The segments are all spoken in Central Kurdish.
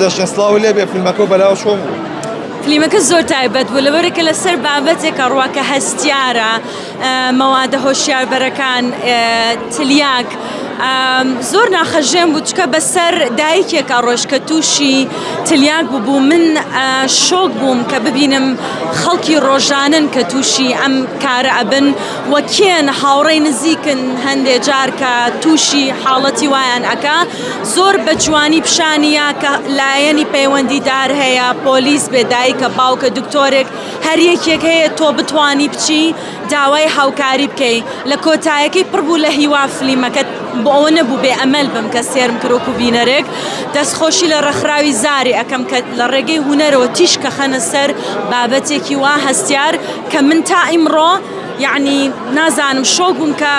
دەشن سڵاو لێبێ فیلمەکە بەلاوە چۆن بوو؟ فلیمەکە زۆر تایبەت بوو لەبەرێکە لەسەر بابەتێکە ڕوا کە هەستیارە مەوادە هۆشیاربەرەکان تلیاک زۆر ناخەژێن بوو چکە بەسەر دایکێکە ڕۆژ کە تووشی تلیاک ببوو من شۆک بووم کە ببینم خەڵکی ڕۆژانن کە تووشی ئەم کارە ئەبن و کێن هاوڕێی نزیکن هەندێ جار کە تووشی حاڵەتی وایان ئەکا زۆر بە جوانی پیشانیا کە لایەنی پەیوەندیدار هەیە پۆلیس بێ دایکە باوکە دکتۆرێک هەر یەکێک هەیە تۆ بتانی بچی داوای هاوکاری بکەی لە کۆتایەکەی پڕ بوو لە هیوا فلیمەکە بۆ ئەوە نەبوو بێ ئەمەل بم کە سێرم کرد وەکو بینەرێک دەستخۆشی لە ڕێکخراوی زاری ئەکەم کە لە ڕێگەی هونەرەوە تیشکە خەنە سەر بابەتێکی وا هەستیار کە من تا ئیمڕۆ یعنی نازانم شۆک بووم کە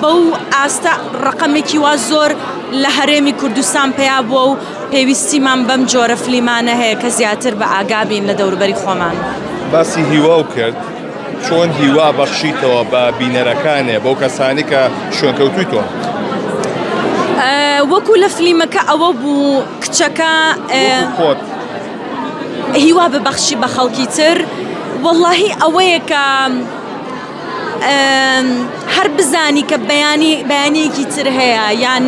بەو ئاستە ڕقەمێکی وا زۆر لە هەرێمی کوردستان پەیا بووە و پێویستیمان بەم جۆرە فلیمانە هەیە کە زیاتر بە ئاگا بین لە دەوروبەری خۆمان. باسی هیواو کرد چۆن هیوا بەخشیتەوە بە بینەرەکانێ بەو کەسانی کە شوێنکەوتووی تۆن؟ وەکو لە فلیمەکە ئەوە بوو کچەکە خۆت هیوا ببەخشی بە خەڵکی تر وەڵاهی ئەوەیە کە هەر بزانی کە بەیانی بەیانیەکی تر هەیە یان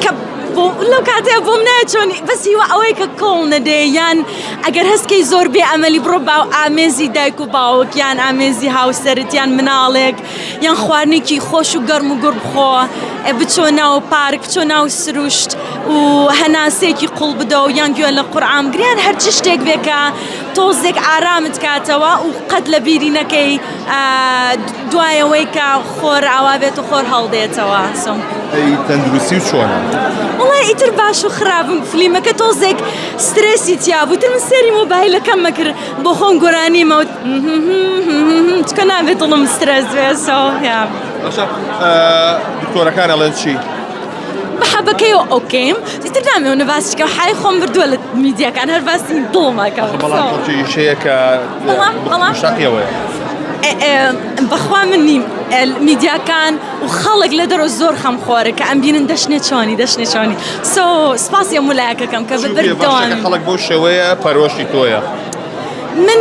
کە لەو کاتەیە بۆم نایە چۆنی بەس هیوا ئەوەی کە کۆڵ نەدێ یان ئەگەر هەستکەی زۆر بێ ئەمەلی بڕۆ باو ئامێزی دایک و باوک یان ئامێزی هاوسەرت یان مناڵێک یان خواردنێکی خۆش و گەرم و گوڕ بخۆ بچۆ ناو پارک بچۆ ناو سروشت و هەناسێکی قوڵ بدە و یان گوێ لە قورئان بگریان هەرچی شتێک بێ کە تۆزێک ئارامت کاتەوە و قەت لە بیری نەکەی دوایەوەی کە خۆر ئاوا بێت و خۆر هەڵدێتەوە سۆ. ئەی تەندروستی و چۆنە؟ وەڵای ئیتر باش و خراپم فلیمەکە تۆزێک سترێسی تیا بوو تر من سێری مۆبایلەکەم مەکرد بۆ خۆم گۆرانی مەوت چکە نابێت دڵم سترێس بێ سۆ یا. باشە دکتۆرەکان ئەڵێن چی؟ بە حەبەکەیەوە ئۆکەیم ئیتر نامەوێ نە باسی کەم حای خۆم بردووە لە میدیاکان هەر باسی دڵمەکەم بەڵام خەڵکی ئیشەیە کە بەڵام بەڵام مشتاقیەوەیە بەخوا من نیم میدیاکان و خەڵک لە دەرەوە زۆر خەمخۆرە کە ئەم بینن دەشنێ چۆنی دەشنێ چۆنی سۆ سپاسی هەموو لایەکەکەم کە بە بەردەوامی خەڵک بەو شێوەیە پەرۆشی تۆیە. من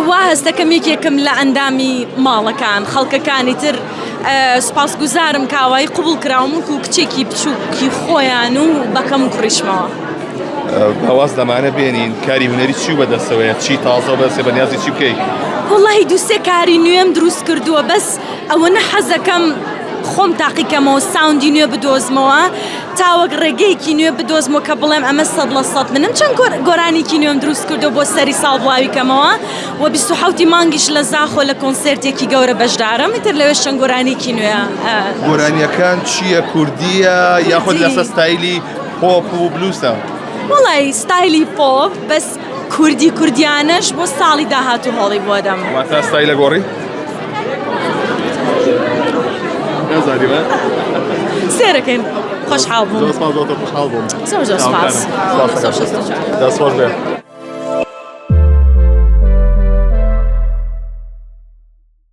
وا هەستەکەم یەکێکم لە ئەندامی ماڵەکان خەڵکەکانی تر سوپاسگوزارم کە ئاوایی قبوڵ کراوم وەکو کچێکی بچووکی خۆیان و بەکەم و کوڕیشمەوە. با واز لەمانە بێنین کاری هونەری چی بەدەستەوەیە چی تازە بەدەستێ بەنیازی چی بکەی؟ وەڵاهی دوو سێ کاری نوێم دروست کردووە بەس ئەوەنە حەزەکەم خۆم تاقیکەمەوە sound ی نوێ بدۆزمەوە تا وەک ڕێگەیەکی نوێ بدۆزمەوە کە بڵێم ئەمە 100% منم چەند گۆرانیکی نوێم دروست کردو بۆ سەری ساڵ بڵاوی کەمەوە و 27 مانگیش لە زاخۆ لە کۆنسێرتێکی گەورە بەشدارم ئیتر لەوێش چەند گۆرانیکی نوێ گۆرانیەکان چییە کوردیە یاخود لەسەر ستایلی پۆپ و بلوسە؟ وەڵای ستایلی پۆپ بەس کوردی کوردیانەش بۆ ساڵی داهاتوو هۆڵی بۆ دەم. واتە ستایلە گۆڕی؟ نازانی وە؟ سێرەکەین خۆشحاڵ بووم. زۆر سپاس بۆ تۆ خۆشحاڵ بووم. زۆر زۆر سپاس. دەست خۆش بێ.